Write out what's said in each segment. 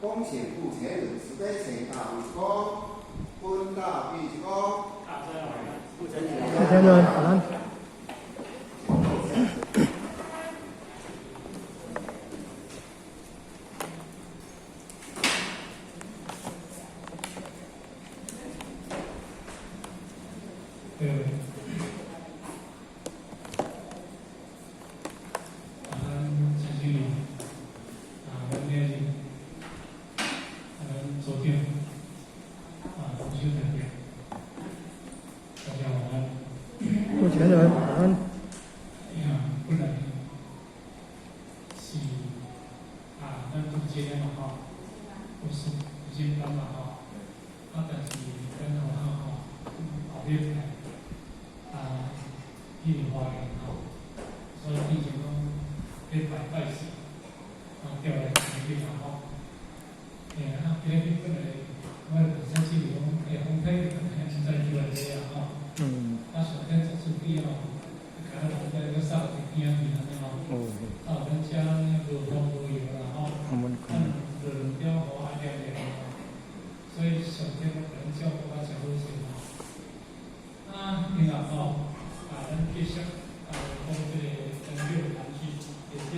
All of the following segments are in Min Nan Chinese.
恭請目前人慈悲請大畢鞠躬，本大畢鞠躬。目前人晚安。对。啊，咱陈经理，啊，阮今日，啊，咱组長，啊，同修代表，大家晚安。目前人晚安。呀，本來是啊，咱中間嘛吼，有時有時間嘛吼，啊，但是咱後頭吼，後禮拜啊，去花蓮吼，所以變成講禮拜拜四啊，調來今日啦吼。嘿啊，今日本來我本身是講，欸，風太可能實在就來這啊吼。啊，上天做出去吼，敢若人在個掃一邊去按呢吼。啊，咱遮無風無雨啦吼，啊，落兩點雨啊涼涼吼，所以上天攏共咱照顧甲誠好勢吼。啊，另外吼，啊，咱繼續啊講這個咱六團聚的這個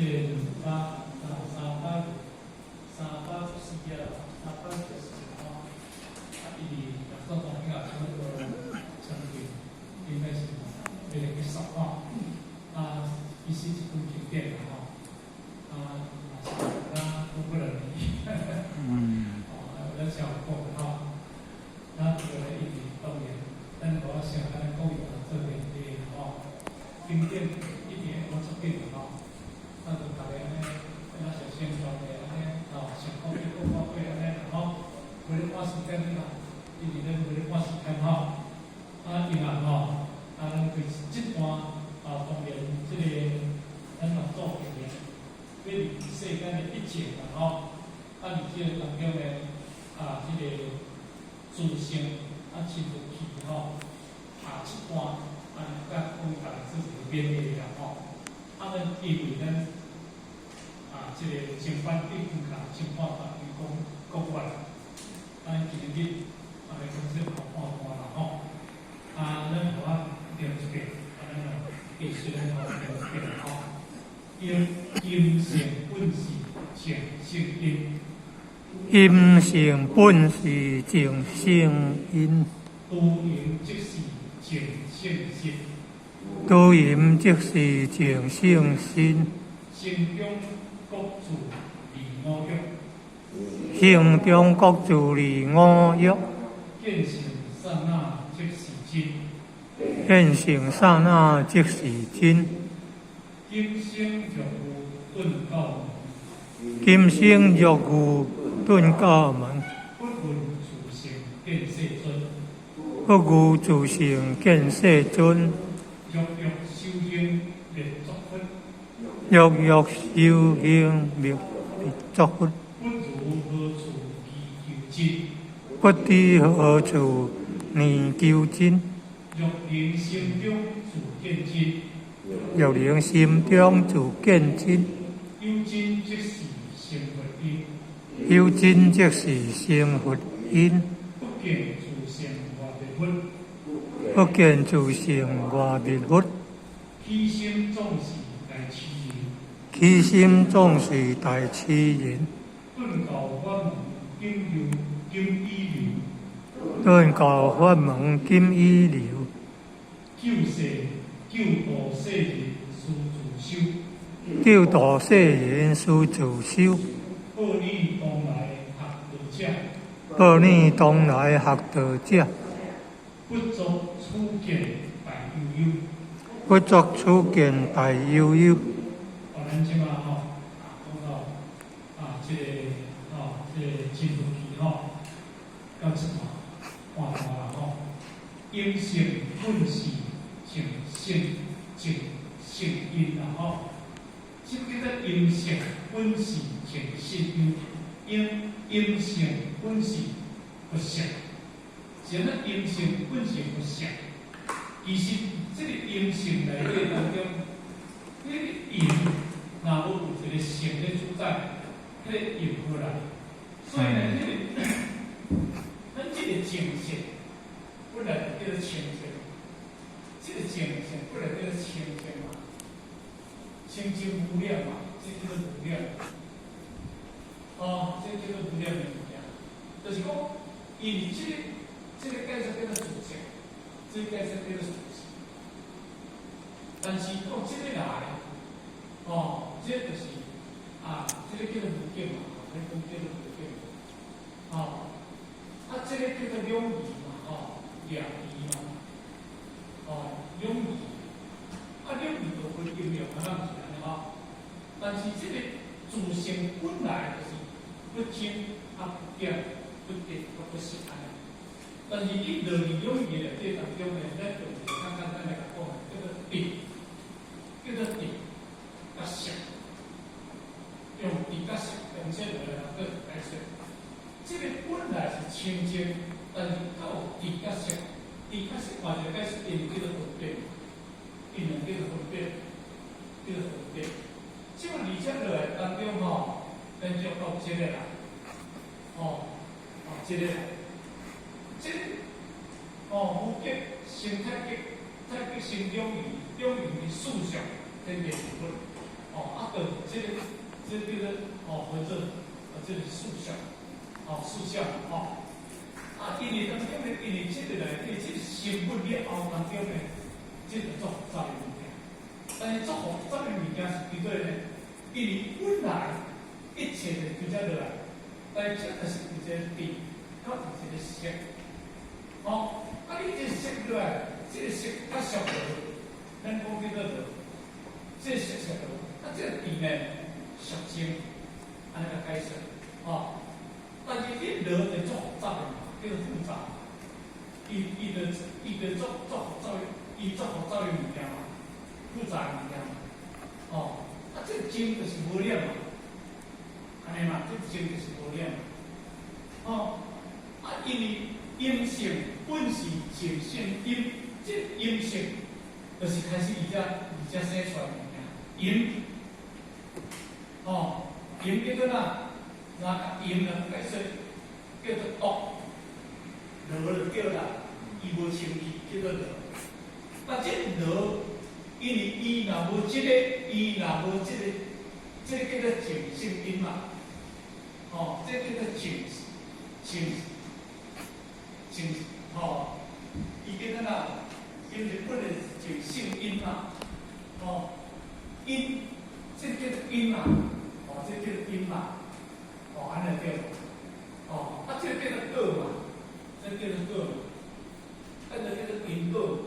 200啊384頁啦，394吼。啊，伊伫講講遐差不多將近應該是欲來結束吼。啊，其實這本經典啦吼，啊，嘛是咱講過兩年，哦，咱上講吼，咱這個一直當然，咱無法想咱國語做連的吼，經典一定會講出緊的吼，啊，就逐个按呢，咱小宣傳的按呢，吼，想講欲講講過按呢，吼，無咧趕時間啦，一直咧無咧趕時間吼，啊，另外吼，啊，咱對這段啊，當然這個咱嘛做經驗，欲離世間的一劫啦吼，啊，佇這個當中呢，啊，這個自性啊，親自去吼，啊，這段啊，佮講大家做一個勉勵啦吼，啊，咱因為咱啊，這個前班已經甲前半段已經講講完，啊，今日啊來講這後半段啦吼，啊，咱予我念一遍，啊，咱來繼續咱予我念一遍吼。陰陰性本是淨性因，陰性本是淨性因，多言即是淨性心，多言即是淨性心。心中各自離五欲，心中各自離五欲，見性剎那即是真，見性剎那即是真。今生若有頓教門，今生若有頓教門，不問自性見世尊，不遇自性見世尊。若欲修行欲作佛，若欲修行欲作佛，不如何處祈求真？不知何處念求真。若能心中自見真，若能心中自見真，有真即是成佛因，有真即是成佛因。不見自性外滅佛，不見自性外滅佛。起心總是大痴人，起心總是大痴人。頓教法門今流今已流，頓教法門今已流。救世救度世人須自修，救度世人須自修。報你當來學道者，報你當來學道者，不作此見大悠悠。不作此見大悠悠。哦，咱這馬吼啊，講到啊，這個吼，這個真佛期吼，到這段半段啦吼，陰性本是淨性淨性因啦吼，這叫做陰性本是淨性因，陰陰性本是佛性，是按怎陰性本是佛性？其實這個陰性內底當中，那個陰若無有一個性咧主宰，彼個陰無來，所所以呢，這個咱這個淨色本來就叫做清淨，這個淨色本來叫做清淨嘛，清淨無染嘛，這叫做無染。哦，這叫做無染的物件，就是講，因為這個解釋叫做自性，這個解釋叫做自性。但是講這個來，哦，這個就是啊，這個叫做無境嘛，咱講叫做無境。哦，啊，這個叫做兩義嘛，吼，兩義嘛，哦，兩義，啊，兩義就分陰陽啊，咱毋是按呢吼。但是這個自性本來就是不增啊不減，不得啊不失按呢。但是你落佇兩義的內底當中呢，咱用一個較簡單來講，叫做智，叫做智佮色，用智佮色兩者來來做解釋。這個本來是清淨，但是到智佮色，智佮色嘛就解釋𪜶叫做分別，𪜶兩叫做分別，叫做分別。這個二者落來當中吼，咱就到這個啦，哦，哦，這個，這個，哦，無極生太極，太極生兩儀，兩儀的四象，天地萬物，哦，啊，就這個，這個叫做哦，或者啊，這個四象，哦，四象，吼，啊，因為當中呢，因為這個內底，這個生物了後當中呢，這個足複雜的物件，但是足複雜的物件是叫做呢，因為本來一切就規只落來，但是這就是有一個智，佮有一個色，哦，啊，你這個色落來，這個色較屬無，咱講叫做無，這個色屬無，啊，這個智呢屬靜，按呢共解釋，哦，但是你無就足複雜的嘛，叫做複雜，伊就足複雜的，伊足複雜的物件嘛，複雜的物件嘛，哦，啊，這個靜就是無染嘛，按呢嘛，這個靜就是無染嘛，哦，啊，因為陰性本是淨性陰，這陰性就是開始伊才生出來物件，陰，哦，陰叫做哪？那陰來解釋叫做毒，濁就對啦，伊無清氣叫做濁。啊，這濁，因為伊若無這個，伊若無這個，這個叫做淨性陰嘛，哦，這個叫做淨淨淨，吼，伊叫做哪？因為本來是淨性陰嘛，哦，陰，這個叫做陰嘛，哦，這個叫做陰嘛，哦，按呢對，哦，啊，這個叫做果嘛，這個叫做果嘛，啊，就叫做因果。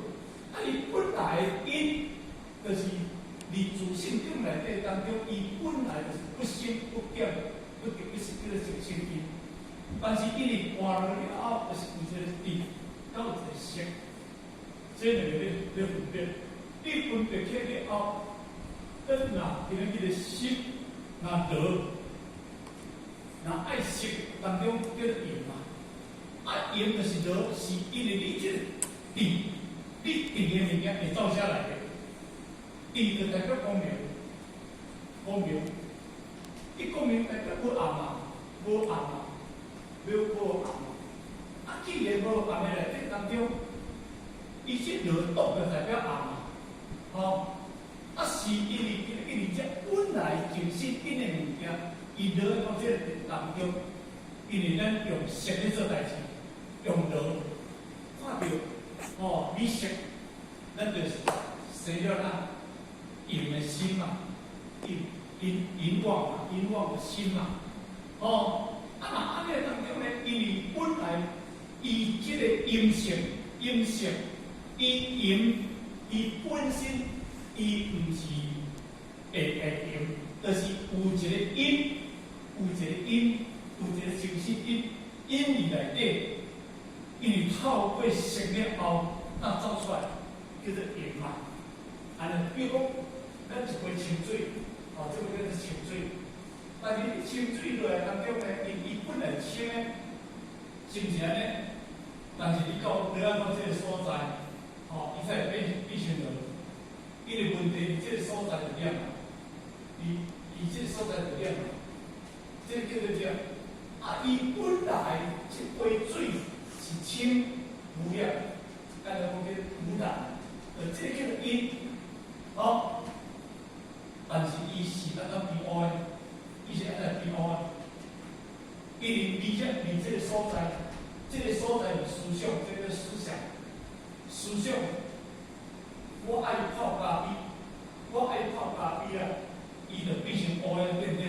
啊，伊本來因就是佇自性中內底當中，伊本來就是不生不減不得不失，叫做淨性陰。但是因為搬落了後，就是有一個智，佮有一個色，這兩個咧分別。你分別起了後，咱若今日這個心若濁，若愛色當中叫做淫嘛，啊淫就是濁，是因為你這個智，你智的物件會走啥來的？智就代表光明，光明，伊光明代表無暗嘛，無暗嘛，無暗嘛。啊，既然無暗的內底當中，伊這濁毒就代表暗嘛，吼。啊，是因為這本來淨性陰的物件，伊落到這個當中，因為咱用色咧做代誌，用濁看著吼美色，咱就是生了咱淫的心嘛，淫淫淫妄嘛，淫妄的心嘛，吼。啊，若按呢當中呢，因為本來伊這個陰性陰性，伊淫伊本身伊毋是會淫，就是有一個因，有一個因，有一個精神因，因佇內底，因為透過色了後，那走出來叫做淫嘛。按呢，比如講，咱一杯清水，哦，這個叫做清水。但是你清水落來當中呢，因伊本來清的，是毋是按呢？但是你到落來到這個所在，吼，伊才會變成濁。因為問題，這個所在就染嘛，伊這個所在就染嘛，這個叫做染。啊，啊，伊本來這杯水是清無染，敢若講叫無染，這個叫做因，吼。但是伊是按怎變烏的？伊是按怎變烏的？因為佇這佇這個所在，這個所在是思想，這個思想，思想，我愛泡咖啡，我愛泡咖啡啊，伊就變成烏的，對毋對？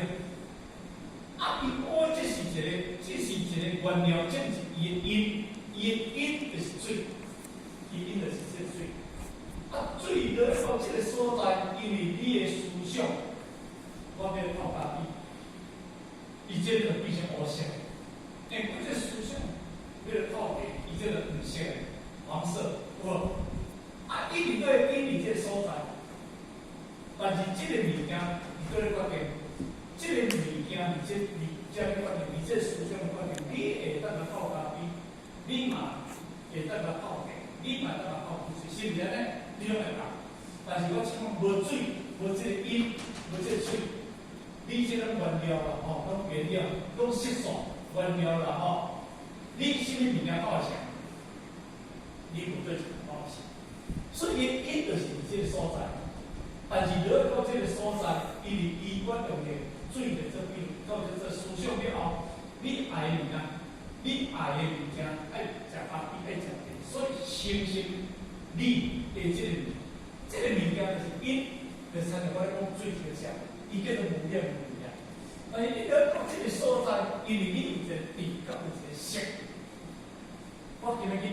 啊，伊烏這是一個，這是一個原料，這是伊的因，伊的因就是水，伊因就是這個水。啊，水落到這個所在，因為你的思想，我欲泡咖啡，伊這就變成烏色。因為這個思想欲泡茶，伊這個黃色，黃色，有無？啊，因為對因為這個所在，但是這個物件，伊閣咧決定，這個物件佇這佇遮咧決定，佇這個思想決定，你會當來泡咖啡，你嘛會當來泡茶，你嘛會當來泡水，是毋是按呢？你攏會當。但是我請講無水，無這個因，無這個水，你這種原料啦，吼，攏原料，攏色素原料啦，吼，你啥物物件泡會成？你無對一個泡會成。所以因就是佇這個所在，但是落到這個所在，因為伊我用的水來做比喻，到這做思想了後，你愛的物件，你愛的物件愛食咖啡，愛食茶，所以形成你的這個物，這個物件就是因，就親像我咧講水這個啥，伊叫做無染的物件。但是你落到這個所在，因為你有一個智，佮有一個識，我今仔日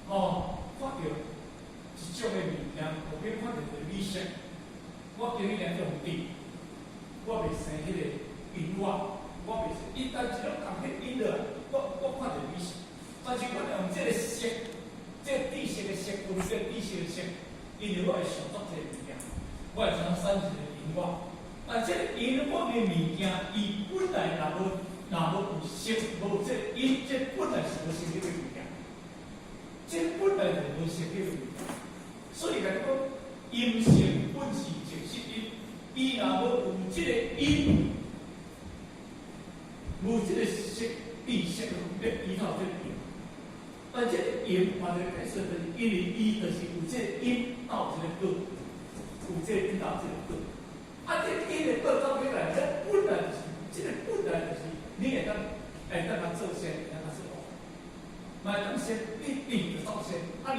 吼看著一種的物件，後邊看著一個美色，我今日來用智，我袂生彼個因我，我袂生。伊但是攏共彼因落來，我看著美色，但是我用這個識，這個知識的識，分別知識的識，因為我會想足濟物件，我會怎產生一個因我。但這個因我的物件，伊本來若無有識，無這個因，這本來是無成立的物件，這本來就無成立的物件。所以共你講，音聲本是淨色因，伊若無有這個因，無這個識知識的分別，伊才有這個因。但這個因，嘛就解釋就是因為伊就是有這個因到這個果，有這個因到這個果。啊，這個因的果到尾來，這本來就是，這個本來就是你會當共做善，會當共做惡。嘛會當先你智就做善，啊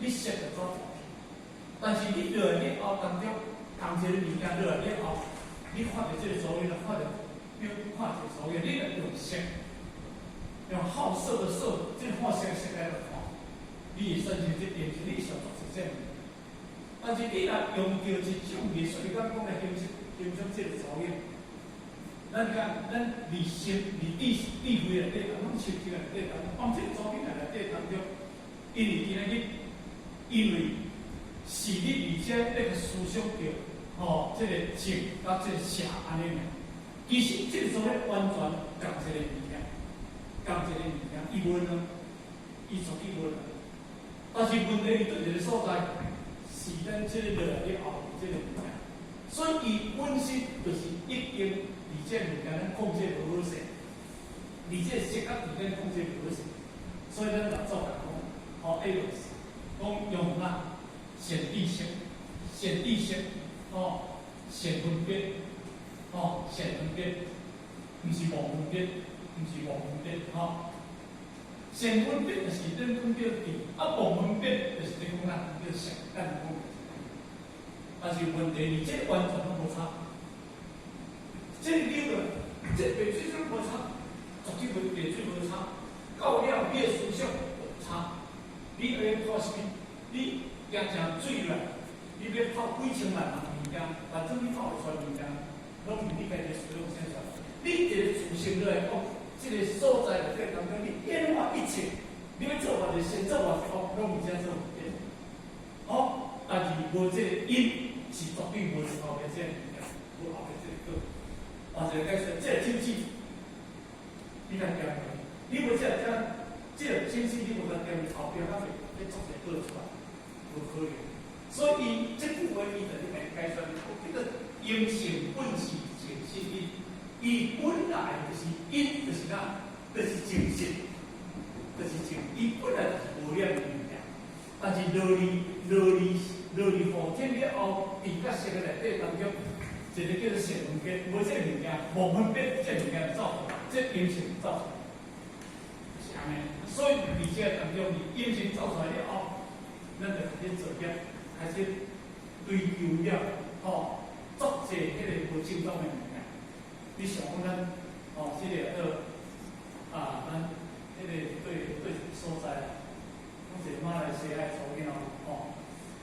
你識就做惡。但是你落來了後當中，仝一個物件落來了後，你看著這個所有，看著比如看一個所有，你若用色，用好色的色，這個看色色來看，你會產生這變成你想做這物件。但是你若用著一種藝術，你敢講來形成形成這個造型，咱講咱佇心佇智智慧內底，攏親像內底當中，放這個造型內底當中，因為今仔日，因為是你佇遮咧去思想著，吼，這個正佮這個邪按呢爾。其實這個做咧完全仝一個物件，仝一個物件，伊無兩，伊絕對無兩。但是問題伊佇一個所在，是咱這個落來了後這個物件，所以伊本身就是已經佇這個物件咱控制無好勢，佇這個色覺之間控制無好勢，所以咱來做講，吼，會就是講用啊善知識，善知識，吼，善分別，吼，善分別，毋是無分別，毋是無分別，吼。善分別就是咱講叫智，啊無分別就是咧講咱叫識，咱講。但是問題是，這個完全攏無差，這個理論，這個白水攏無差，絕對無白水無差。到了你的思想無差，你愛泡啥物？你驚誠水來，你欲泡幾千萬項物件，反正你泡會出來物件，攏是你家己思想生出來。你一個自性落來講，這個所在內底當中，你變化一切，你欲做偌濟善，做偌濟惡，攏毋遮做分別。哦，但是無這個因，是絕對無後壁這個物件，無後壁這個果。或者解說，這個手指，你共掂落，你無這個這這個手指，你無共掂後壁，較會欲做一個果出來，無可能。所以伊這句話，伊就咧解說，這個因性本是淨色因。伊本來就是因，就是啥？就是淨色，就是淨。伊本來就是無染的物件，但是落去雨天了後，佇甲色的內底當中，一个叫做色分別，無這个物件，無分別，這个物件走出來，這個音色走出來，是按呢。所以佇這个當中，伊音色走出來了後，咱就開始做業，開始追求了，吼，足濟彼个無正當的物件。你想講咱，吼，這個做啊，咱彼个對對所在啊，講一個馬來西亞的查某囡仔吼，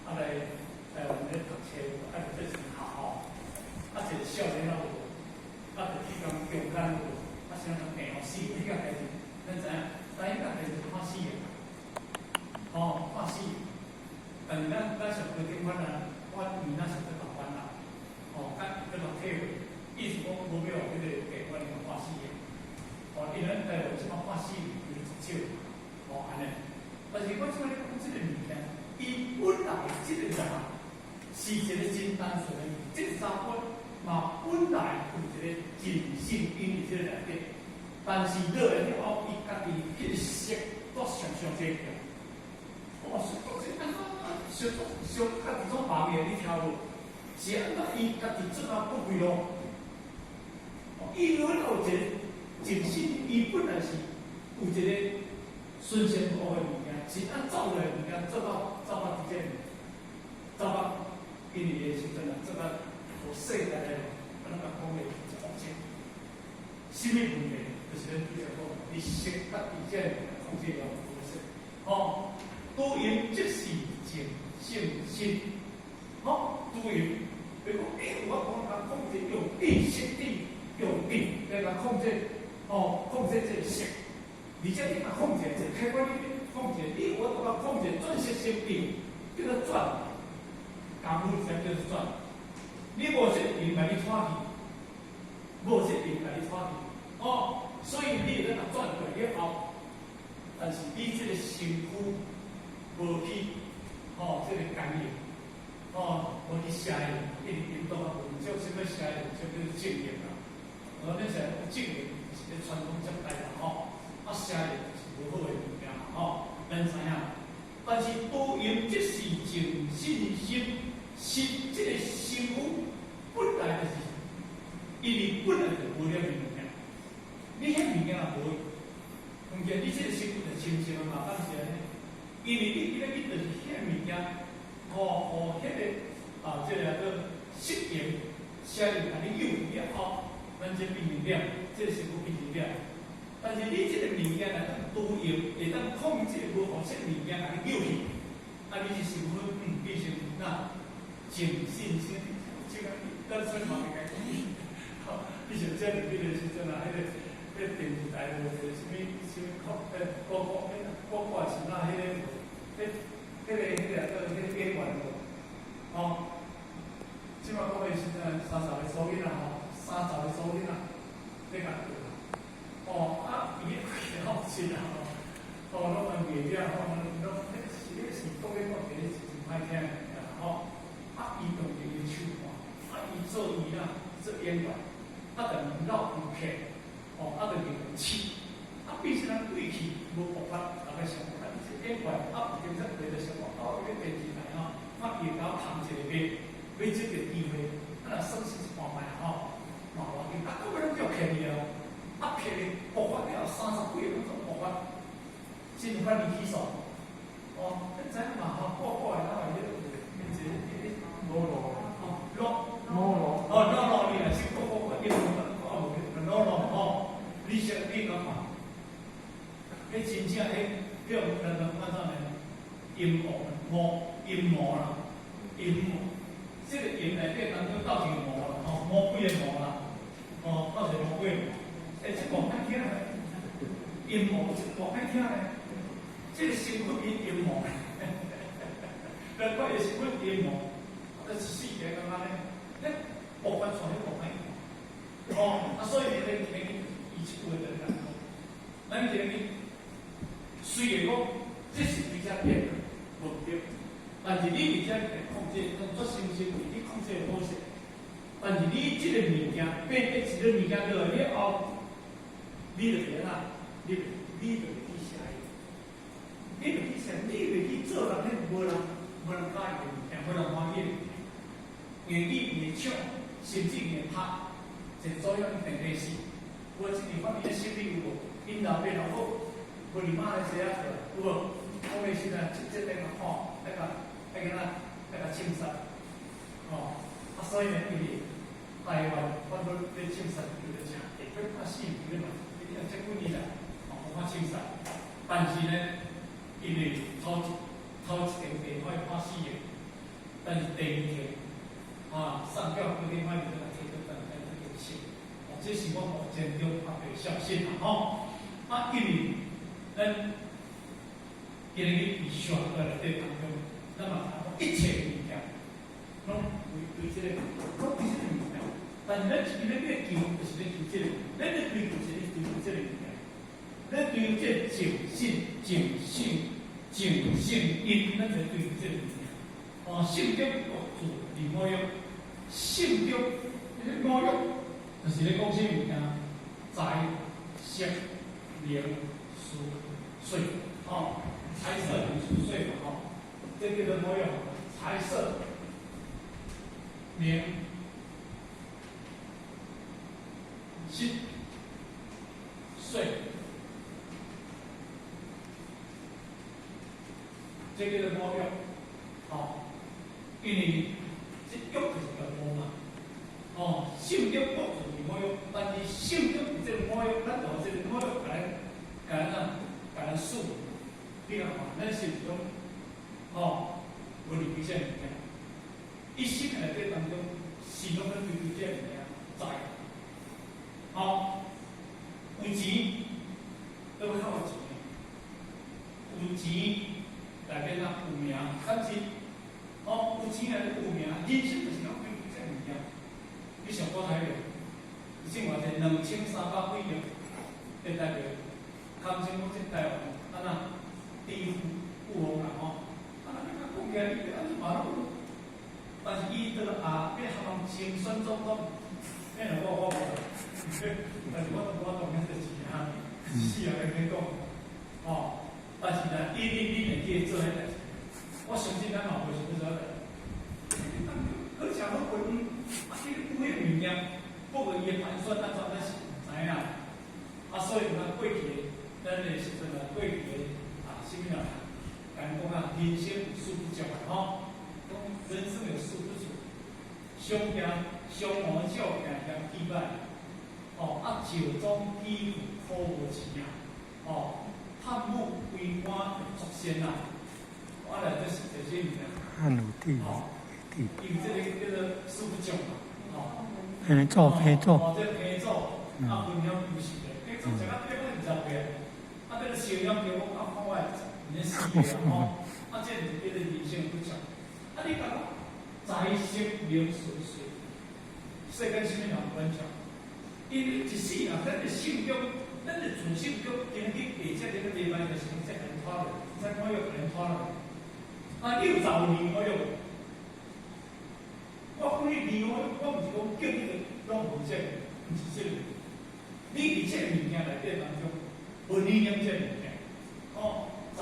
啊來台灣咧讀冊，啊就做成學吼，啊一個少年仔有，啊就去共強姦有，啊啥物病予死，彼個代誌，咱知影，知影個代誌判死刑，吼，判死刑。但是咱上高頂法啊，法院咱是去台灣啦，吼，較閣落體會，意思講無欲予彼個法官共判死刑，吼，因為咱台灣這擺判死刑就是足少，吼，按呢。但是我這擺咧講這個物件，伊本來這個人是一個真單純的，這個查某嘛本來有一個真性因佇這個內底，但是落來了後，伊家己彼個色都上上濟強，哦，說講這啊，小小家己總忙的，你聽無？是按怎伊家己做啊不開路？伊本來有一個真心，伊本來是有一個純善無惡的物件，是按走落來物件做到走到佇這，走到因為的時陣啊，做到予世界的咱甲講的一惡性。啥物問題？就是咱拄才講，你色家己這個控制了無色，吼，多因即是淨性心，吼，多因，比如講，欸，我講甲控制用意識地用意來共控制，吼，控制這個色，而且你若控制一個開關，你控制，你有法度控制轉色成變，叫做轉，功夫才叫做轉。你無這個因共你帶去，無這個因共你帶去，哦，所以你會當轉過來了後，但是你這個身軀無去，吼，這個感應，吼，無去適應，一直運動啊，無少什麼適應，就叫做正業啦。我恁是正業是咧傳宗接代啦，吼，啊，邪業是無好的物件嘛，吼，咱知影。但是多因即是淨信心，心這個身軀本來就是，因為本來就無了的物件，你彼物件若無，物件你這個身軀就清淨嘛，但是按呢，因為你今日去就是彼個物件，吼吼，彼個啊，這個叫色緣，邪緣共你誘了後，咱這變成染，這個身軀變成染。但是你這個物件若當拄用，會當控制無予這個物件共你誘去，啊，你這身軀變成那淨信心，這個咱出嘛會共講，吼，你像這彼個時陣啊，彼個電視台有一個啥物啥物國國國國國是哪彼個彼彼個彼個叫彼個演員無？吼，這擺講的時陣30個查某囡仔吼，30個查某囡仔咧共對。哦，啊，伊咧開好笑啊！吼，哦，攏問袂了，吼，攏彼是彼是講咧講一個是真歹聽的物件吼。啊，伊用伊的手段，啊，伊做伊啦，做演員，啊，但是老有客，吼，啊，就用試，啊，變成咱對戲無爆發，大概想講，啊，這演員，啊，有點才摕著想講，哦，彼個電視台吼，啊，伊會共我捧一個買，買這個機會，啊，若算是一半擺吼，嘛無要緊，啊，到尾攏叫騙伊哦。啊，騙伊爆發了30幾個攏總爆發，真反而起訴。哦，你知影嘛吼？掛掛的哪會迄個變一個迄個裸露，哦，裸裸露，哦，裸露你若是掛掛掛，英文講無裸露吼，你說你感覺？彼真正彼叫人人按怎呢？陰謀魔陰謀啦，陰謀，這個陰內底當中鬥一個魔啦，吼，魔鬼的魔啦，哦，鬥一個魔鬼的魔。欸，這無歹聽咧，陰謀這無歹聽咧，這個身軀變陰謀，難怪伊身軀陰謀，啊，這四個感覺呢，咧爆發出來無歹聽，哦，啊，所以你咧今日伊這句話就講，咱今日雖然講這是對這變的無對，但是你佇遮來控制，當作心心佇你控制的模式，但是你這个物件變一個物件落來了後，你就袂啦，你就袂去寫，你袂去寫，你袂去做人彼無人佮意的物件，無人歡喜的物件，硬語硬唱，甚至硬拍，一組樣定定死。我這年發明的心理有無？𪜶老爸老母無佇馬來西亞有無？講的時陣，這這邊吼，那個那個哪，那個槍殺，吼，啊，所以呢，因為台灣反正咧槍殺叫做誠濟，佢拍死唔嘛，你聽這幾年啦，吼，講拍槍殺，但是呢，因為頭一間地可以拍死的，但是第二天，啊，上吊規定可以來提出等來這個死，哦，這是我目前中較袂相信啦，吼，啊，因為咱今日佇上個內底當中，咱嘛看一切物件，攏為對這個，攏對這個物件。但是咱今日咧求，就是咧求這個，咱咧追求是咧追求這個物件。咱追求這個淨信、淨性、淨性因，咱就追求這個物件。哦，性中國住離五欲，性中五欲，就是咧講啥物件？財、色、名、食、睡，哦。財色名食睡嘛，吼，這叫做五欲。財色名食睡，這叫做五欲，吼。因為這欲就是個無嘛，哦，性欲國住佇五欲，但是性欲這個五欲，咱就這個五欲共咱共咱啊，共咱束。你看看，咱是毋是講，吼，無離開這個物件？一生內底當中，是攏咧追求這個物件，財，吼，有錢，都較有錢，有錢代表哪有名，較真，吼，有錢來有名，人生就是攏追求這個物件。你上古台北，你種偌濟2300幾億，這代表，堪稱講這台灣，按怎？致富富翁啦吼，啊，你講講起來，你按怎嘛攏有，但是伊倒後壁含清選總統，那若我無，但是我當遐濟錢啊，死也免免講，吼，但是呢，伊你會記做彼代誌，我相信咱嘛袂想做彼代誌。你當好食好困，啊，你有彼物件，不過伊的盤算按怎，咱是毋知影。啊，所以咱過去的，咱的時陣啊，過去的。啥物人？人講啊，人生有四不足啊，吼，講人生有四不足，上驚上無少驚嫌氣歹，吼，啊，石中起伏苦無錢啊，吼，探母為官作仙啊，我來這是這些物件。漢武帝，帝。因為這個叫做四不足嘛，吼。嗯，做陪做。哦，這陪做，啊，分享故事的，陪做食到八百20歲，啊，這個小樣叫我啊，看我咧死啊吼，啊，這就叫做人生不足。啊，你講財色名食睡，世間啥物人無關照？因為一世人，咱的性中，咱的自性中，今日去下這個禮拜就是這個人拖落，這五欲共人拖落。啊，你有十二五欲，我講你二五欲，我毋是講叫你攏無這個，毋是這個。你佇這個物件內底當中，無理念這個物件，哦，財，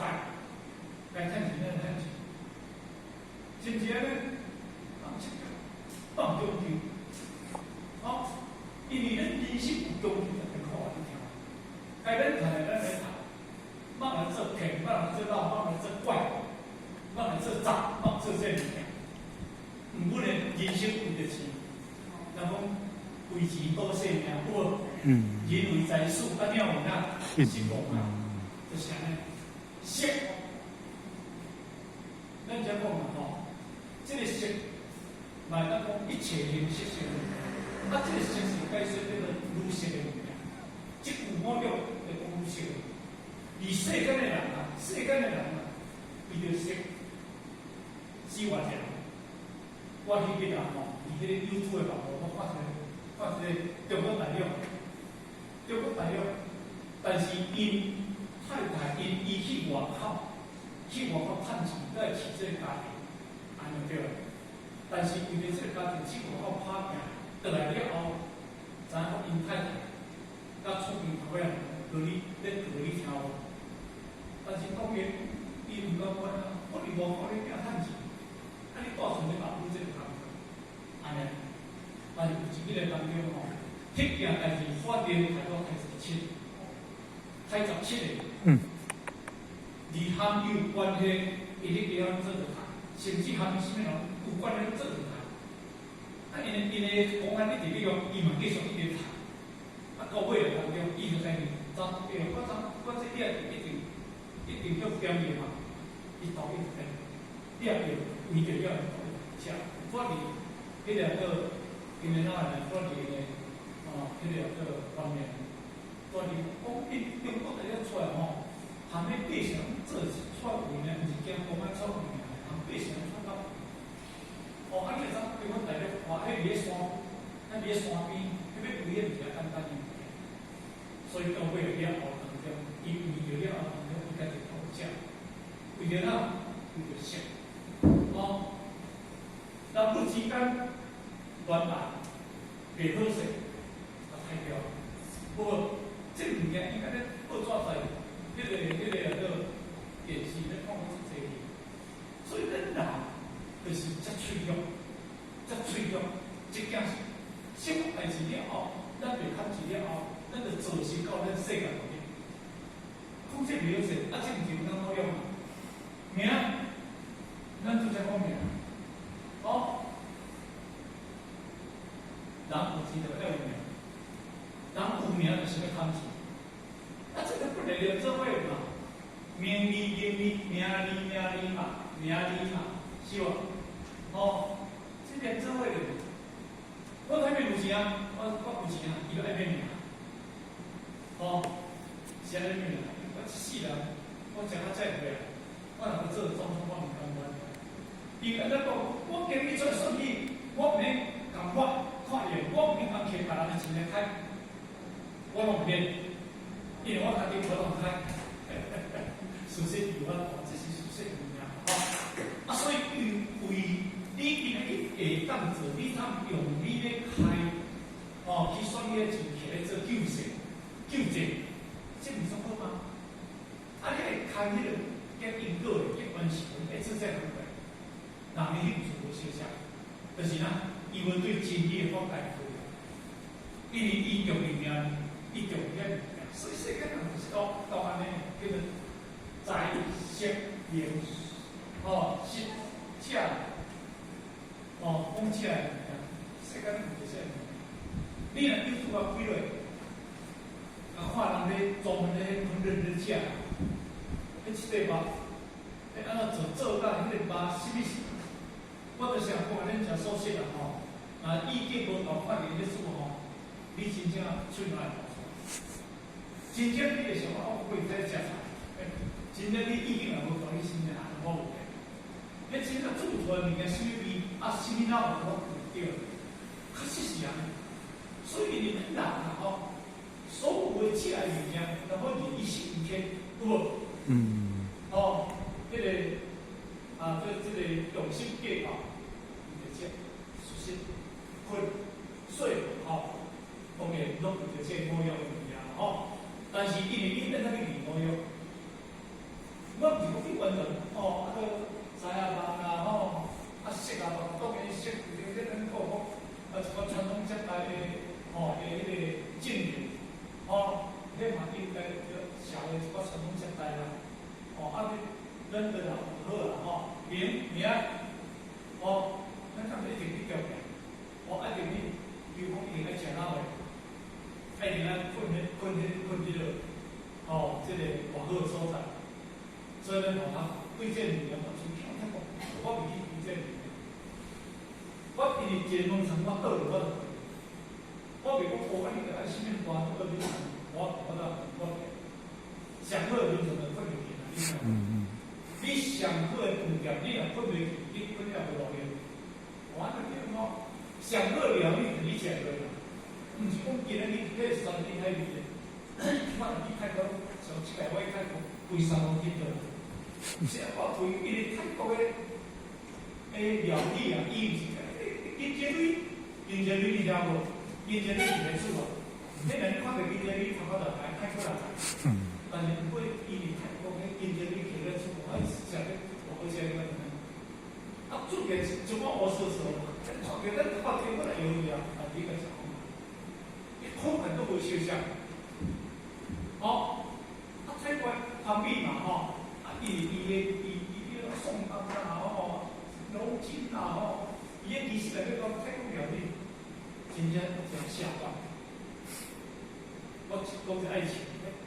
該趁錢咱趁錢，是毋是按呢？放放強求，哦，因為咱人生有強求才苦你聽。該咱趁的咱來趁，莫來做騙，莫來做老，莫來做怪，莫來做詐，莫做這物件。毋過呢，人生為著錢，人講為錢賭性命，有無？人為財死，啊，鳥為哪身亡啊？就是按呢。色，咱遮講嘛吼，這個色，嘛會當講一切形色色。啊，這個色是解說這個女色的物件。這句五欲就講女色。而世間的人啊，世間的人啊，為著色，死偌濟人。我彼日啊吼，佇彼個 YouTube 的網路，我看一個中國大陸，中國大陸，但是𪜶太太𪜶伊去外口，去外口趁錢，來飼這個家庭，按呢對。但是為著這個家庭去外口拍拚，倒來了後，知影講𪜶太太佮厝邊頭尾人告你咧告你聽無？但是當然，伊毋甘願啊！我佇外國咧囝趁錢，啊你帶孫咧阿母這個工課，按呢。但是有一日當中吼，彼件代誌發展開到刣17，刣17個。而含有關係，伊咧叫咱做著刣，甚至含啥物人有關係做著刣。啊，𪜶的公安一直咧用，伊嘛繼續一直刣。啊，到尾當中，伊就知影，怎欸，我怎我這你也一定一定叫表現嘛，伊同意就你也會為著了同意食。我佇彼個叫因為哪來我佇個哦，彼個叫方面，我佇講伊中國佇咧出來吼，含咧百姓做出位呢，毋是驚公安出位爾，含百姓出到。哦，啊，你會知中國大陸哇，彼佇咧山，彼佇咧山邊，彼欲圍彼毋是遐簡單的物件。所以到尾了後當中，伊為著了後當中，伊家己投食，為著哪？為著色。哦，男女之間戀愛袂好勢，啊刣掉。不過這物件應該咧報紙在彼個叫做電視咧看過足濟去。所以咱人就是遮脆弱，遮脆弱，這件什麼代誌了後，咱袂堪治了後，咱就造成到咱世界內面。講這袂好勢，啊，這毋是有當好用嘛？名，咱拄才講名，哦，人有錢就愛有名，人有名就是欲趁錢。啊，這個本來就做伙嘛，名利名利，名利名利嘛，名利嘛，是無？哦，這個做伙的。我睇面有錢啊，我有錢啊，伊就愛變名。哦，是按呢名？我一世人，我食較這歲啊，我若欲做總統，我毋甘願。伊按呢講，我今日出來選舉，我毋免共我看伊，我毋免共摕別人的錢來開，我攏毋免，因為我家己無通開。事實有啊，這是事實物件，吼。啊，所以因為你今仔日會當做，你通用你咧開，哦，去選舉的錢摕來做救濟、救濟，這毋是算好嗎？啊，你會開彼個結因果的結關係，會做這工課，人的興趣無相像，就是哪，伊無對真理的法界開，因為伊重命，伊重遐物件，所以世間人就是講講按呢，叫做財色名，哦，食食，哦，講食的物件，世間就是這物件。你若 YouTube 啊開落，啊看人咧專門咧烹飪咧食，彼一塊肉，彼按怎做做甲彼個肉啥物是？我就想講，恁食素食啊吼，若意見無同，看見咧煮吼，你真正喙內會吐出。真正你會想講，我會在食菜，真正你意見若無同，你心裡也無問題。彼真正煮出來物件，啥物味，啊，啥物腦我唔對，確實是按呢。所以你恁人啊吼，所有的食的物件，若要人以食為天，有無？哦，彼個啊，這個用心計較，為著食，事實睏睡吼，當然攏為著這五欲的物件吼。但是因為你變做去練五欲，我毋是講去完全哦，啊閣知啊望啊吼，啊色啊望，當然色就是咱講講啊一個傳宗接代的吼的彼個證明，吼，彼嘛應該著社會一個傳宗接代啦，吼啊你咱對人好啦吼，名名，吼，咱敢一定去條件，吼，一定去，比如講一定愛食哪話，一定愛睏彼睏彼睏彼個，吼，這個偌好的所在，所以咱吼啊對這個物件我真聽聽講，我袂去求這個物件，我因為一個農場我倒落我就，我袂講哦，啊你愛啥物大倒去，我上好的眠床就睏袂去啦，你知無？你上好的飯店，你若睏袂去，你睏了無路用。我按呢講吼，上好的料理你食過啦，毋是講今日你去山頂遐味的。我若去泰國，上一擺我去泰國，規山攏見到。是啊，我規因為泰國的的料理啊，伊毋是緊一堆，金錢鋁你聽無？金錢鋁是咧煮啊，你若你看著金錢鋁，頭殼就來泰國人來。但是毋過伊佇泰國彼金錢鋁摕咧煮，啊食咧偌好食個。啊，煮起來一碗烏趖趖，看著咱頭殼頂過來油去啊，啊，你個食講，伊口感都無相像。哦，啊泰國香米嘛吼，啊伊伊的伊伊個宋湯啊吼，龍筋啊吼，伊個其實內底講泰國料理，真正誠下飯。我講者愛情，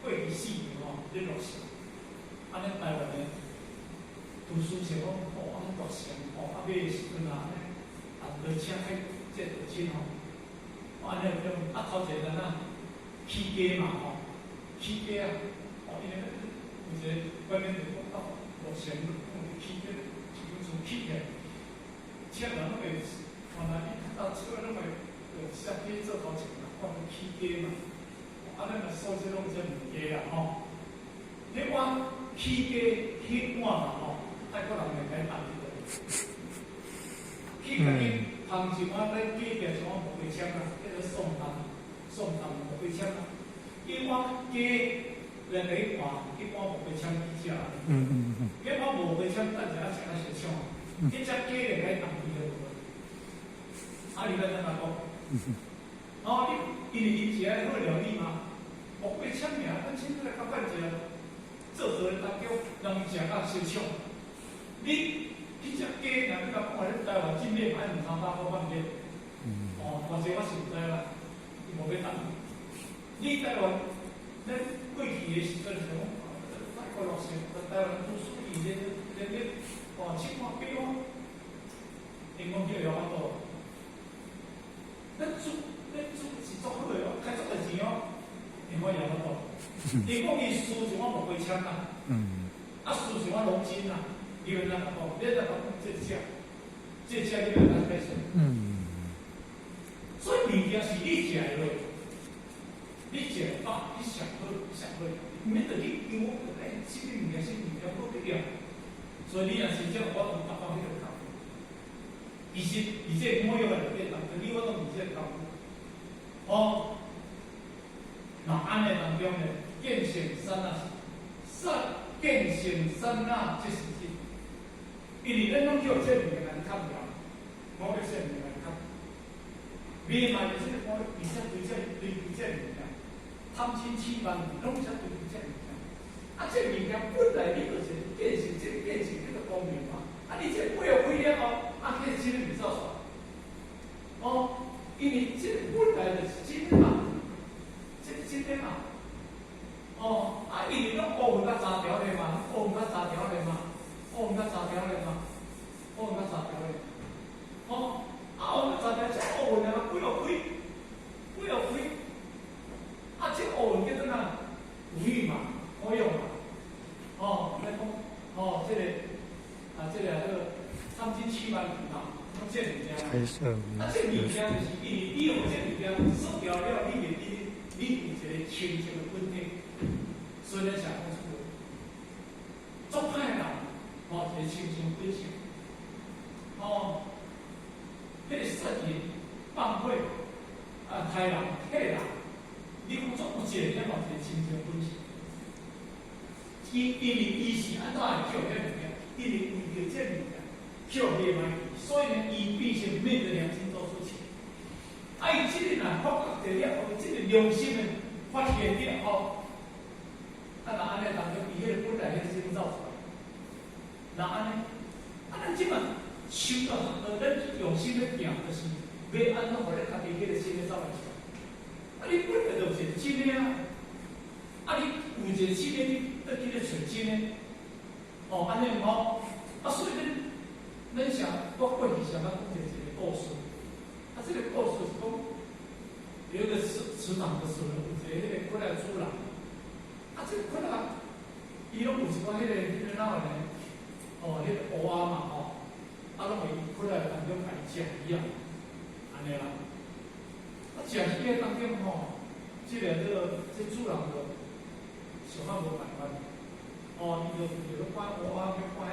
過去4年吼，咧落成，啊，咱台灣的圖書冊講吼，啊，落成吼，啊買的時陣啊，啊，就請彼這道親吼，按呢種啊頭一個咱啊起家嘛吼，起家啊，哦，因為有一個觀念就講到落成，講起家，一間厝起起來，請人攏會，原來你較早出來攏會，就寫去做頭前嘛，講起家嘛。啊，咱若素質攏遮物件啊吼，彼碗起家彼碗嘛吼，泰國人會來放佇內。去家己烘一碗，咱隔壁一碗木瓜簽啊，叫做宋湯，宋湯木瓜簽啊。彼碗雞來共伊換，彼碗木瓜簽去食。彼碗木瓜簽等下食較相搶，彼隻雞來共伊放佇內。啊，你欲按怎講？哦，你因為伊是愛好料理嘛。木瓜簽爾，咱凊彩來較慣食，做做當中人食甲相搶。你彼隻雞，若你甲講話咧台灣進買，愛兩三百箍放咧。哦，偌濟我是毋知啦，伊無欲當。你台灣，咱過去的時陣是講，泰國落成，台灣圖書館咧咧咧，哦，七碗八碗，𪜶講叫會法度。咱煮，咱煮是足好的哦，開足濟錢哦。𪜶講也法度，𪜶講伊輸一碗木瓜簽啦，啊輸一碗龍筋啦，你欲按怎講？你按怎講這隻，這隻你欲按怎解釋？所以物件是你食會落，你食會飽，你上好上好，毋免著去想講，欸，啥物物件，啥物物件無必要。所以你若是這樣，我攏達到彼個效果。其實，佇這個五欲內底，當中你我攏毋是這個功夫。哦。那按呢當中呢，見性剎那，剎見性剎那即是真。因為咱攏叫這物件來吸掉，我叫這物件來吸。未嘛就是講，而且對這對這物件，貪嗔癡慢攏是對這物件。啊，這物件本來你就是見性，這見性叫做光明嘛。啊，你這背後開了後，啊，彼個真袂走出來。哦，因為這本來就是真的嘛。真的嘛？哦，啊，因為攏烏雲佮雜條的嘛，烏雲佮雜條的嘛，烏雲佮雜條的嘛，烏雲佮雜條的。哦，啊，烏雲雜條，這烏雲啊，幾號開？幾號開？啊，這烏雲叫做哪？五蘊嘛，五欲嘛。哦，來講，哦，這個，啊，這個叫貪嗔癡慢疑嘛，攏這物件。啊，這物件就是因為你用這物件刷掉了，你會記。你有一個清淨的本體，所以咱才講出來，足歹人，吼，一個清淨本性，吼，彼個殺人放火啊，殺人、騙人，你講足有一個，嘛一個清淨本性。伊因為伊是按怎會捡彼物件？因為為著這物件，捡袂歹去，所以呢，伊變成昧著良心做事情。啊！伊這個若發覺著了後，這個良心的發現了後，啊，若按呢當中，伊彼個本來彼個心走出來，若按呢，啊，咱這馬修到咱用心咧行，就是欲按怎予咱家己彼個心咧走來出來。啊，你本來就是真的啊！啊，你有一個真的，你倒去咧揣真的，哦，按呢吼，啊，所以咱想，我過去想講講一個故事。啊，這個故事是講，有一個池塘的主人，有一個彼個窟仔主人，啊，這個窟仔，伊攏有一寡彼個哪個呢？哦，彼個烏仔嘛吼，啊，攏會窟仔當中家己食魚仔，按呢啦。啊，食魚仔當中吼，這個這主人就想較無辦法，哦，伊就就咧趕烏仔，欲趕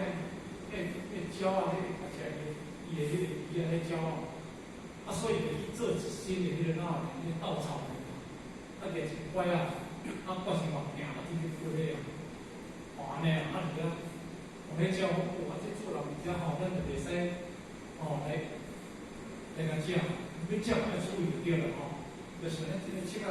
彼鳥仔，彼個食伊的彼個魚仔，彼鳥仔。啊，所以就去做一身的彼个哪彼个稻草人，啊，举一个拐仔，啊，挂成目镜，啊，去去飞咧，哦，按呢啊，啊，伫遐，往彼鸟讲，哇，这主人伫遮吼，咱就袂使吼来共食，欲食爱处理就对了吼。就是咱这个粟仔，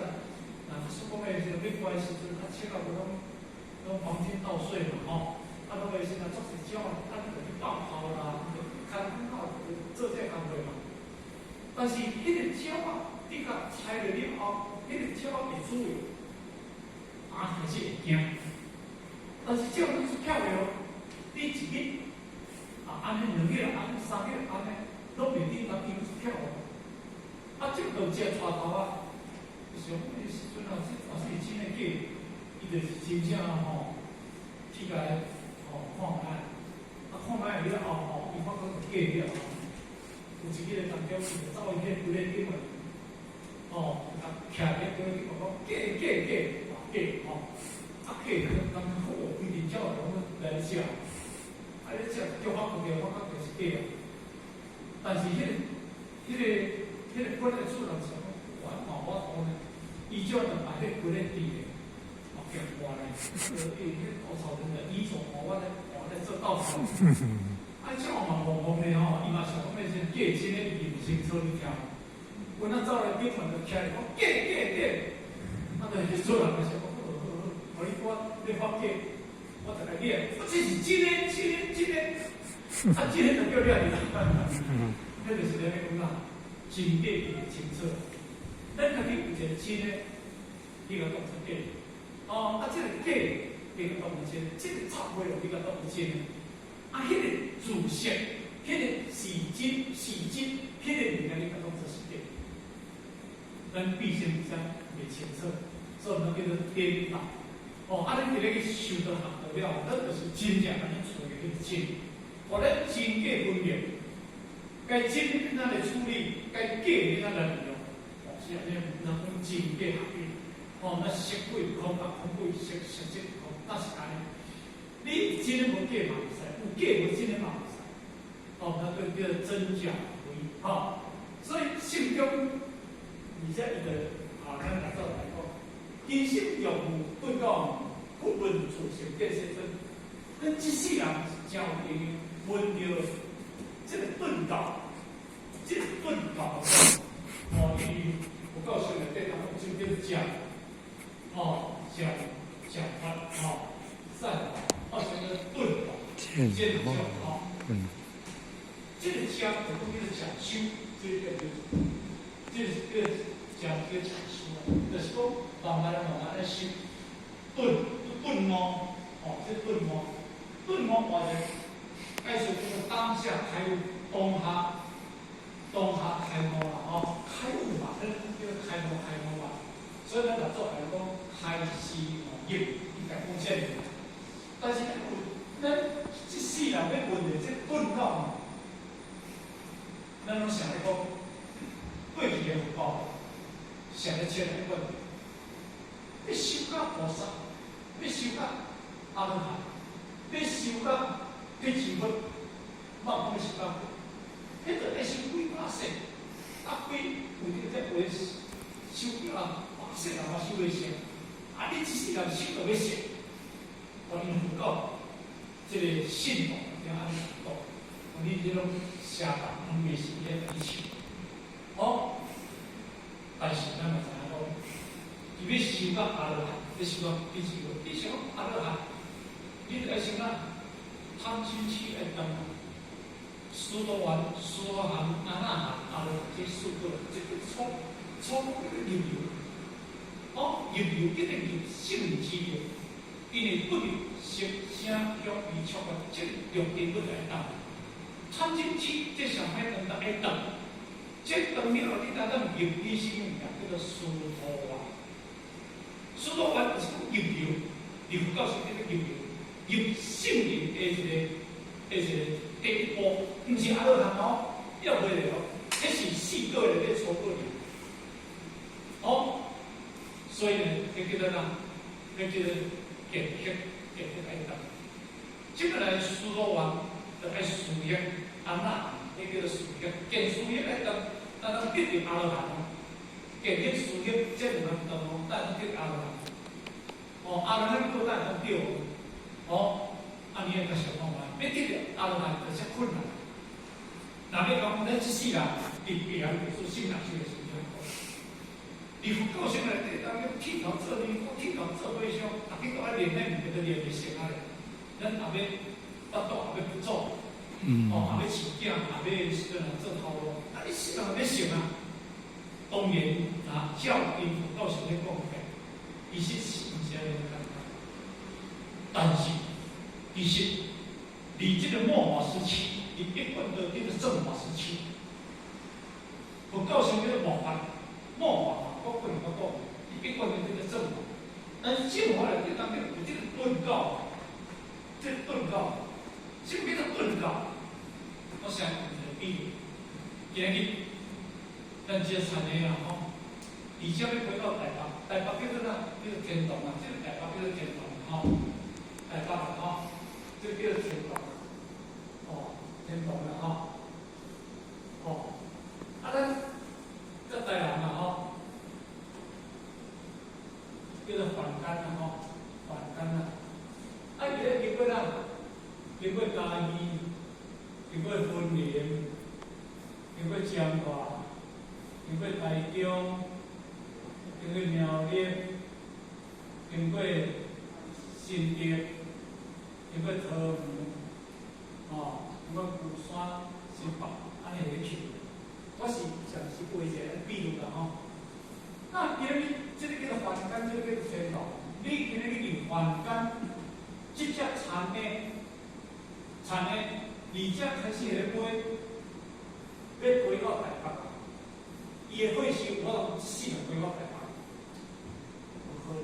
若假使讲的时阵欲割的时阵，啊，粟仔无拢黄金稻穗嘛吼，啊，拢会时阵足济鸟啊，啊，就去放炮啦，就牵炮做这个工课嘛。但是彼个鸟仔，你共拆落了后，彼个鸟仔会注意，啊，还是会惊。但是鸟拢是巧的哦，你一日啊，按呢两日，按呢三日，按呢，拢袂顶甲丢出巧哦。啊，这个食带头啊，就是讲彼个时阵啊，这若是真的假，伊就是真正吼，去共吼看覓，啊看覓了後吼，伊發覺是假了吼。有一日當中，伊就走去彼個櫃頂面，吼，共徛佇櫃頂講假假假，假吼，啊假就感覺好，規陣鳥攏來食，啊咧食叫發覺著發覺就是假啊。但是彼個櫃的主人想講，我嘛無法度呢，伊就把彼個櫃咧佇咧，哦，夾掛咧，伊彼稻草人的衣着，哦，我咧做稻草人。啊，這嘛戆戆的吼，伊嘛想講欲是假真的，伊毋清楚你聽。阮仔走來頂門就徛咧講假假假，啊，就彼主人就想講，好好好，予你我你發假，我就來掠，我這是真的真的真的，啊，真的就叫掠去啦。彼就是咧講啦，真假伊會清楚。咱家己有一個真的，你共當作假。哦，啊，這個假，你共當作真，這個插話你共當作真。啊，彼個事實，彼個是真是真，彼個物件你共當作是假。咱畢竟遮袂清楚，所以咱叫做顛倒。哦，啊，咱佇咧去修道學道了，咱就是真正按呢揣彼個真，予咱真假分辨。該真欲按怎來處理，該假欲按怎來利用，哦，是按呢，咱講真假合一。哦，那色鬼空啊，空鬼色，色即空，那是按呢。你真的無假嘛會使，有假無真的嘛會使。哦，那個叫真假合一。吼，所以聖經而且伊就啊，咱來做來講，其實用對講，不聞自性見世尊。咱這世人是真有閒聞著這個頓教，這個頓教哦，伊佛教書內底當中就叫做講，哦，講講法，哦，善法，哦，叫做頓教，見教，哦，這個講就講叫做講修，這個叫做，這個叫講叫講修啊，就是講慢慢慢慢咧修，頓頓悟，哦，這頓悟，頓悟話就解說叫做當下開悟，當下當下開悟啦，哦，開悟嘛，咱叫開悟開悟嘛，所以咱來做來講開示悟入，應該講這個。但是咱這世人欲問的這頓教，咱攏想咧講過去的佛教，想咧千來問，欲修到菩薩，欲修到阿羅漢，欲修到彼之佛，莫講欲修到佛，彼著愛修幾百世，啊幾有這個話修叫人百世人嘛修袂成，啊你這世人修著欲成，我因佛教這個信徒就按呢講，你這種邪黨攏袂是咧以前，哦，但是咱嘛知影講，伊欲修到阿羅漢，欲修到彼之佛，你想阿羅漢，你著愛先啊貪嗔痴愛斷，須陀洹、斯陀含、阿那含、阿羅漢這四個，這個初初果叫做入流，哦，入流叫做入聖人之流，因為不入色聲香味觸法，這六根本愛斷。貪嗔痴這上歹斷，愛斷。這斷了後，你才當入彼什麼物件叫做須陀洹。須陀洹就是講入流，入佛教是叫做入流，入聖人的一個第一步，毋是阿羅漢哦，要袂來哦，這是四果內底初果爾。哦，所以呢，這叫做啥？這叫做見學，見學愛斷。這個來須陀洹就愛思業，阿那，這叫做思業，見思業愛斷。咱當得著阿羅漢，見行思行這兩項當哦，咱當得阿羅漢。哦，阿羅漢果咱當得哦，按呢個想看覓，欲得著阿羅漢就遮困難。若欲講咱這世人佇別人做信人修的時陣，佇佛教性內底，當欲剃頭做尼姑，剃頭做和尚，逐家都愛練咱物件，都練袂成啊咧。咱也欲腹肚，也欲不做，哦，也欲飼囝，也欲時陣做頭路，啊，你世人欲成啊？當然，啊，照𪜶佛教上咧講的，其實是毋是按呢簡單。但是，其實佇這个末法時期，佇一貫的這個正法時期，佛教上叫做末法，末法嘛，我個人我講，一貫的這個正法，但是正法內底當中有這個頓教，這個頓教，什麼叫做頓教？我先舉一個比喻，今日咱這個田的啊吼，而且欲飛到台北，台北叫做啥？叫做天堂啊，這個台北叫做天堂吼，台北啊吼，這個叫做天堂，哦，天堂啦吼，哦，啊咱這台南啊吼，叫做凡間啊吼，凡間啊，啊伊咧經過哪？經過嘉義，經過雲林，經過彰化，經過台中，經過苗栗，經過新竹，經過桃園，哦，經過龜山、新北，按呢下去。我是暫時畫一個比喻啦吼。那今日這個叫做凡間，這個叫做天堂。你今日去佇凡間，這隻田的，田的，而且開始咧飛，欲飛到台北。伊的火勢有法度一世人飛到台北，有可能。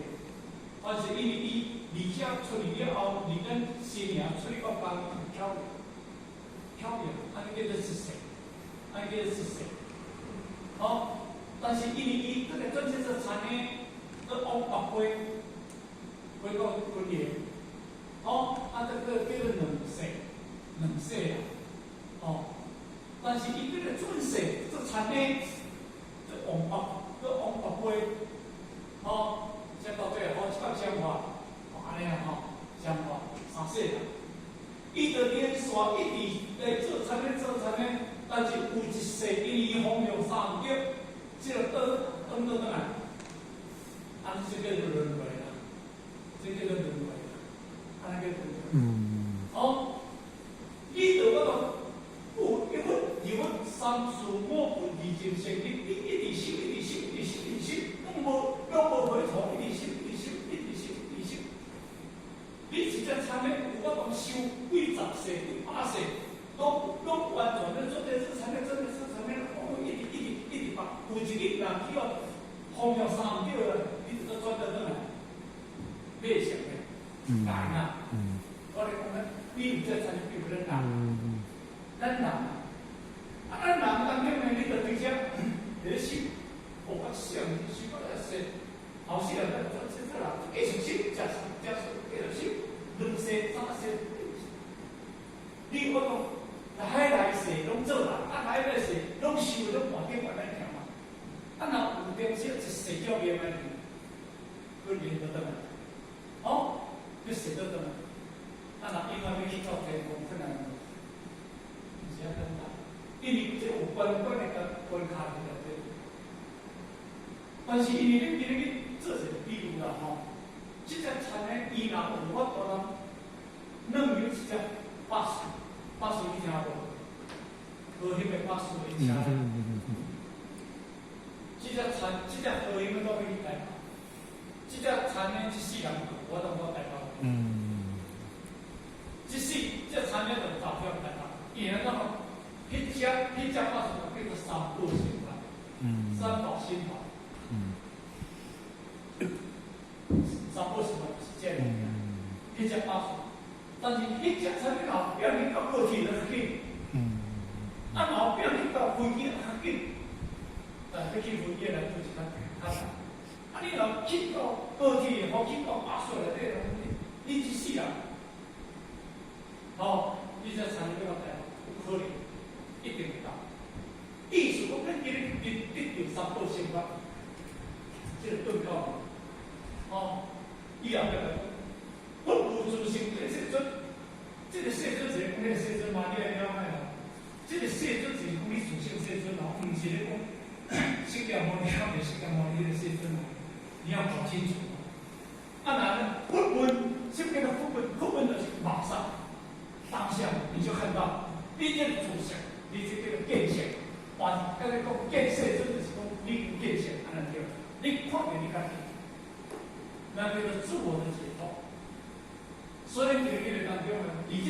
但是因為伊而且出去了後，離咱新營出去到北巧巧按呢叫做一世，按呢叫做一世。哦，但是因為伊這個轉這個田的，閣往北飛，飛到雲林，哦，啊，這個叫做兩世，兩世啊，哦，但是伊這個轉世做田的，閣往北，閣往北飛，哦，才到最後，到彰化，哦，按呢啊吼，彰化三世啦。伊就連續一直來做田的做田的，但是有一世因為伊方向三毋對，這個倒轉倒轉來，按呢這叫做輪迴啦，這叫做輪迴啦，按呢叫輪迴。哦，你就我講有一佛二佛三世五佛二淨聖你一直修一直修一直修一直修，攏無回頭，一直修一直修一直修一直修。你一隻田的有法度修幾十世幾百世，攏完全咧做這做田的做這做田的，哦，一直一直一直放，有一日若去予方向三毋對啦，你就閣轉倒轉來，袂成的，難啊！我咧講咱，你有這田比如咱人，咱人，啊，咱人當中呢，你就直接咧修，學較像，修較濟，後世人咱這這人繼續修，食食食繼續修，兩世三世，你我講，海內世攏做人，啊海內世攏修攏換頂懸來聽嘛，啊若有當時一世叫滅來去，佢連倒轉來，哦，你世倒轉來，啊若永遠欲去到天堂困難，毋是遐簡單，因為這有關關的關卡佇內底。但是因為你今日去做一個比喻啦吼，這隻田的伊若有法度通，軟入一隻巴士，巴士你聽無？高雄的巴士的車。這隻田，這隻高雄的都欲去台北，這隻田的這世人有法度到台北。這世這田的就走向台北，伊會怎講？彼隻巴士就叫做三寶心法。三寶心法。三寶心法是這個，彼隻巴士，但是彼隻田的後壁去到高鐵就較緊。啊，後壁去到飛機較緊，但欲去飛機來做是較較難。啊，你若去到高鐵或去到巴士內底，你這世人，吼，你這田欲到台北，有可能一定會到。意思講，咱今日三寶生活，這個頓教，哦，以後來講，佛有自性見世尊，這個世尊是講彼個世尊嘛？你愛了解哦。這個世尊是講你自性世尊哦，毋是咧講釋迦牟尼還是釋迦牟尼彼個世尊哦，你要搞清楚。啊，那呢？佛問，什麼叫做佛問？佛問就是馬上，當下你就看到，你這個自性，你這個見性，還剛才講見世尊就是講你有見性，按呢對。你看見你家己，那叫做自我的解脫。所以佇彼個當中呢，已經。